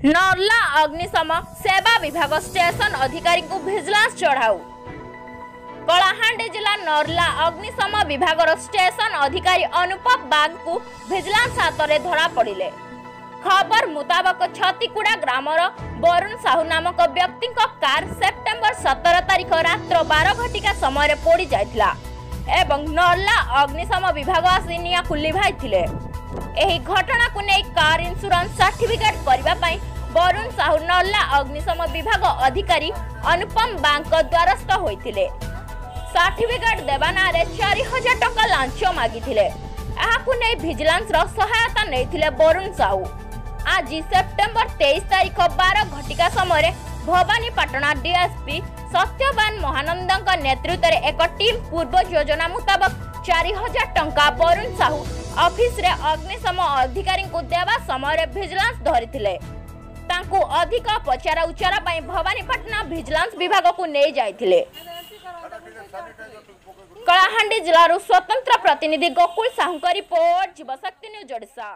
ନର୍ଲା ଅଗ୍ନିଶମ ସେବା ବିଭାଗ ଷ୍ଟେସନ ଅଧିକାରୀଙ୍କୁ ଭିଜିଲାନ୍ସ ଚଢ଼ାଉ। କଳାହାଣ୍ଡି ଜିଲ୍ଲା ନର୍ଲା ଅଗ୍ନିଶମ ବିଭାଗର ଷ୍ଟେସନ ଅଧିକାରୀ ଅନୁପମ ବାଗଙ୍କୁ ଭିଜିଲାନ୍ସ ହାତରେ ଧରାପଡ଼ିଲେ। ଖବର ମୁତାବକ, ଛତିକୁଡ଼ା ଗ୍ରାମର ବରୁଣ ସାହୁ ନାମକ ବ୍ୟକ୍ତିଙ୍କ କାର୍ ସେପ୍ଟେମ୍ବର 17 ତାରିଖ ରାତ୍ର 12 ଘଟିକା ସମୟରେ ପୋଡ଼ି ଯାଇଥିଲା ଏବଂ ନର୍ଲା ଅଗ୍ନିଶମ ବିଭାଗ ଆସି ନିଆଁକୁ ଲିଭାଇଥିଲେ। ଏହି ଘଟଣାକୁ ନେଇ କାର୍ ଇନ୍ସୁରାନ୍ସ ସାର୍ଟିଫିକେଟ୍ କରିବା ପାଇଁ ବରୁଣ ସାହୁ ନର୍ଲା ଅଗ୍ନିଶମ ବିଭାଗ ଅଧିକାରୀ ଅନୁପମ ବାଗଙ୍କ ଦ୍ୱାରସ୍ଥ ହୋଇଥିଲେ। ସାର୍ଟିଫିକେଟ୍ ଦେବା ନାଁରେ 4000 ଟଙ୍କା ଲାଞ୍ଚ ମାଗିଥିଲେ। ଏହାକୁ ନେଇ ଭିଜିଲାନ୍ସର ସହାୟତା ନେଇଥିଲେ ବରୁଣ ସାହୁ। ଆଜି ସେପ୍ଟେମ୍ବର 23 ତାରିଖ 12 ଘଟିକା ସମୟରେ ଭବାନୀପାଟଣା ଡିଏସ୍ପି ସତ୍ୟବାନ ମହାନନ୍ଦଙ୍କ ନେତୃତ୍ୱରେ ଏକ ଟିମ୍ ପୂର୍ବ ଯୋଜନା ମୁତାବକ 4000 ଟଙ୍କା ବରୁଣ ସାହୁ ଅଫିସରେ ଅଗ୍ନିଶମ ଅଧିକାରୀଙ୍କୁ ଦେବା ସମୟରେ ଭିଜିଲାନ୍ସ ଧରିଥିଲେ। ତାଙ୍କୁ ଅଧିକ ପଚରା ଉଚରା ପାଇଁ ଭବାନୀପାଟଣା ଭିଜିଲାନ୍ସ ବିଭାଗକୁ ନେଇଯାଇଥିଲେ। କଳାହାଣ୍ଡି ଜିଲ୍ଲାରୁ ସ୍ୱତନ୍ତ୍ର ପ୍ରତିନିଧି ଗୋକୁଳ ସାହୁଙ୍କ ରିପୋର୍ଟ, ଯୁବଶକ୍ତି ନ୍ୟୁଜ୍ ଓଡ଼ିଶା।